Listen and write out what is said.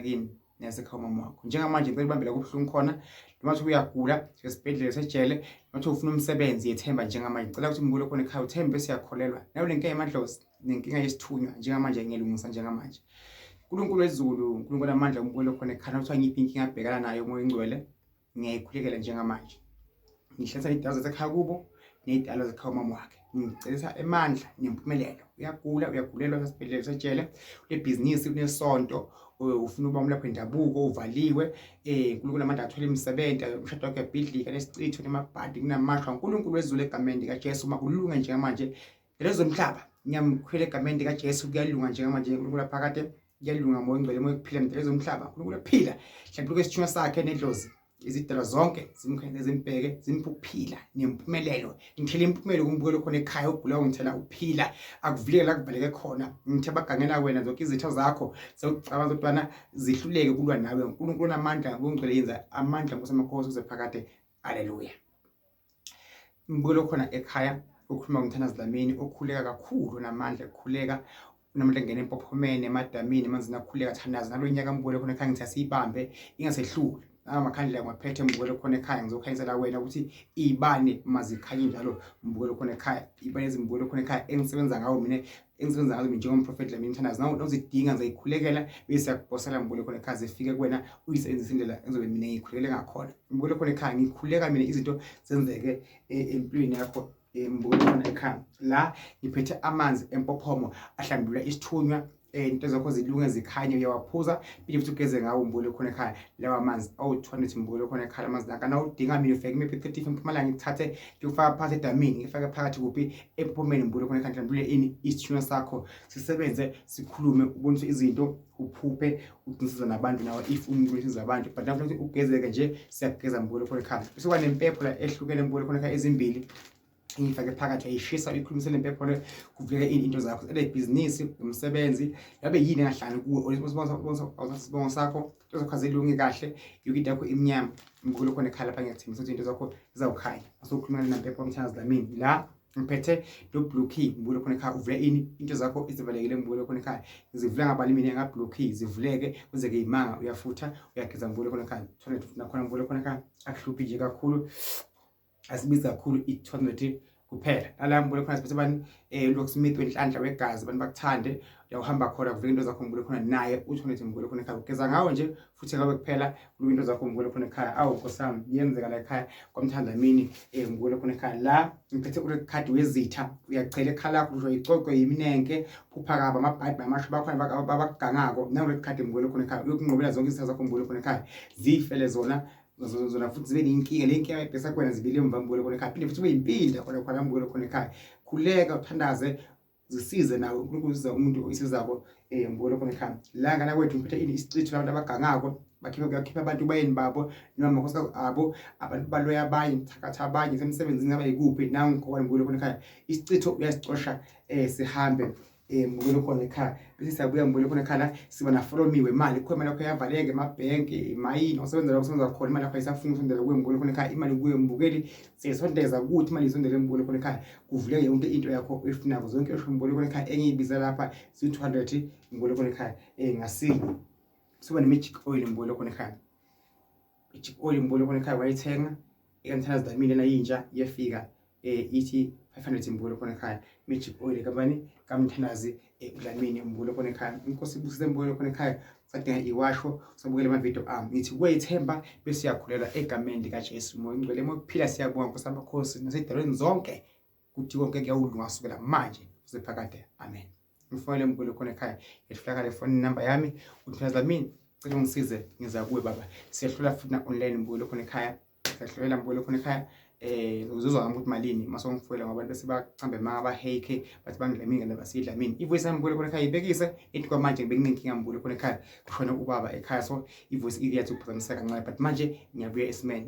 Kini nasekhaya umama wakho. Njengamanje ngicela ubambe la kubuhlungu khona, noma kuthiwa uyagula esibhedlela sejele, noma kuthiwa ufuna umsebenzi, yethemba njengamanje. Ngicela ukuthi mbukele khona ekhaya, uthembe bese uyakholelwa. Nawe le nkinga yemadlozi nenkinga yesithunywa njengamanje ngiyalungisa njengamanje. uNkulunkulu wezulu, uNkulunkulu amandla, umbukele khona ekhaya, kuthiwa ngiphi inkinga abhekana nayo uMoya oNgcwele, ngiyayikhulekela njengamanje. Ngihlanganisa iy'dalo zasekhaya kubo ney'dalo zasekhaya umama wakhe. Ngicelisa emandla nempumelelo. Uyagula, uyagulelwa esibhedlela sejele, unebhizinisi, unesonto, ufuna ukuba umlaphi wendabuko, uvaliwe. UNkulunkulu amandla athole imisebenzi, umshado wakhe uyabhidlika, nesicitho, nemabhadi, kunamashwa. uNkulunkulu wezulu egameni likaJesu makulunge njengamanje. Lezomhlaba ngiyamkhwela egameni likaJesu, kuyalunga njengamanje. uNkulunkulu aphakade, kuyalunga. Moya ongcwele, moya ukuphila, mdala ezomhlaba, uNkulunkulu aphila, hlambuluka isithunywa sakhe nedlozi, izidalwa zonke zimkhanyise, zimbheke, zimphe ukuphila nempumelelo. Ngithela impumelelo kumbukelo khona ekhaya, ogulayo ngithela uphila, akuvuleke la kuvaleke khona. Ngithe bagangela wena, zonke izitha zakho sekucabanga zodwana zihluleke kulwa nawe. uNkulunkulu namandla ngongcwele, yenza amandla, Nkosi amakhosi, kuze phakade. Haleluya. Mbukelo khona ekhaya, ukhuluma ngomthandazo Dlamini okhuleka kakhulu, namandla ekukhuleka, namandla engena empophomeni, emadamini, emanzini, akhuleka, thandaza. Nalo nyaka mbukelo khona ekhaya, ngithi asiyibambe ingasehluli. Amakhandlela ngiwaphethe mbukelo khona ekhaya, ngizokhanyisela wena ukuthi iy'bane mazikhanye njalo mbukelo khona ekhaya. Iy'bane ezimbukelo khona ekhaya engisebenza ngawo mina, engisebenza ngazo mina njengomprofethi Dlamini Mthandazo, nawuzidinga ngizoyikhulekela bese siyakuposela mbukelo khona ekhaya, zifike kuwena, uyisebenzise indlela engizobe mina ngiyikhulekele ngakhona. Mbukelo khona ekhaya, ngikhuleka mina izinto zenzeke empilweni yakho. Mbukelo khona ekhaya, la ngiphethe amanzi empophomo ahlambulula isithunywa, into zakho zilunge, zikhanye. Uyawaphuza phinde futhi ugeze ngawo mbukelo khona ekhaya. Lawa manzi awu-200 mbukelo khona ekhaya. Amanzi nanka, nawudinga mina ufike kumephi 35 eMpumalanga, ngikuthathe ngiyofaka phakathi edamini, ngifake phakathi kuphi empophomeni mbukelo khona ekhaya, ngihlambulule ini isithunywa sakho, sisebenze, sikhulume, uboniswe izinto, uphuphe uqinisiza nabantu nawe if umuntu usiza abantu, but nafuna ukuthi ugezeke nje, siyakugeza mbukelo khona ekhaya. Bese kuba nempepho la ehlukene mbukelo khona ekhaya, ezimbili ngiyifake phakathi, uyayishisa, uyikhulumisele impepho le, kuvuleke into zakho, ele ibhizinisi, umsebenzi, yabe yini engahlali kuwe, isibongo sakho zakho azilungi kahle, yonke into yakho imnyama. Mbukelo khona ekhaya lapha, ngiyakuthembisa ukuthi into zakho zizawukhanya masukhuluma nampepho omthandazo Dlamini. La ngiphethe lo blue key ngibukele khona ekhaya, uvule ini into zakho ezivalekile ngibukele khona ekhaya. Ngizivula ngabani mina nga blue key, zivuleke kwenzeke imanga. Uyafutha, uyageza ngibukele khona ekhaya, 200 nakhona ngibukele khona ekhaya, akuhluphi nje kakhulu, asibizi kakhulu, i-200 kuphela. Nala ngibukele khona siphethe bani? Locksmith wenhlanhla wegazi, abantu bakuthande, uyawuhamba khona kuvela into zakho ngibukele khona. Naye u-200 ngibukele khona ekhaya, ugeza ngawo nje futhi ngabe kuphela kulunga into zakho ngibukele khona ekhaya. Awu nkosi yami, kuyenzeka la ekhaya kwamthanda mini. Ngibukele khona ekhaya, la ngiphethe urekhadi wezitha, uyachela ekhala lakho, kusho icocwe yiminenke, phupha kabi, amabhadi bamasho bakhona babakugangako. Nawu rekhadi ngibukele khona ekhaya, uyokunqobela zonke izitha zakho ngibukele khona ekhaya, zifele zona zona futhi zibe neyinkinga le nkinga ebhesa kuwena, zibile emva mbukele khona ekhaya, phinde futhi ube yimpinda khona khona mbukele khona ekhaya. Khuleka, uthandaze, zisize nawe, uNkulunkulu usiza umuntu oyisizako. Mbukele khona ekhaya la ngana kwethu, ngiphethe ini? Isicitho labantu abagangako, bakhipha bakhipha abantu bayeni babo noma amakhosikazi abo, abantu baloya abanye, thakatha abanye semsebenzini, ngaba yikuphi nangikhona mbukele khona ekhaya. Isicitho uyasicosha, sihambe mbukele khona ekhaya. Bese siyabuya mbukele khona ekhaya, siba na follow me wemali khona, imali yakho yavaleka emabhenki, imayini osebenza la usebenza khona, imali yakho ayisafuni ukusondela kuwe mbukele khona ekhaya. Imali kuwe mbukeli siyisondeza kuthi, imali isondele mbukele khona ekhaya, kuvuleke yonke into yakho oyifunako zonke esho mbukele khona ekhaya. Enye ibiza lapha zi-200 mbukele khona ekhaya ngasinye. Siba ne-magic oil mbukele khona ekhaya. Magic oil mbukele khona ekhaya, wayithenga ekamthandazo Dlamini lena yintsha, iyafika ithi 500 mbukele khona ekhaya. Magic oil kabani? Kamthandazi uDlamini mbukele khona ekhaya. Inkosi ibusise mbukele khona ekhaya. Sadinga iwasho, sabukela amavidiyo ami, ngithi kweyithemba bese uyakhulela egameni likaJesu. Moya Ngcwele, moya kuphila, siyabonga Nkosi amakhosi nasedalweni zonke, kuthi konke kuyawulunga kusukela manje kuze phakade. Amen. Ngifonele mbukele khona ekhaya, yehlulakala ifoni number yami, uThandazo Dlamini, cela ungisize, ngiza kuwe baba. Siyahlula futhi na online mbukele khona ekhaya, siyahlulela mbukele khona ekhaya. Uzozwa ngami ukuthi malini mase ungifuyela, ngoba abantu bese bacambe manga, bahake, bathi bangidlamini kanti basidlamini. Ivoice yami mbukele khona ekhaya ibekise ithi kwamanje bekunenkinga mbukele khona ekhaya, kushona ubaba ekhaya, so ivoice iyathi ukuphazamiseka kancane, but manje ngiyabuya esimeni.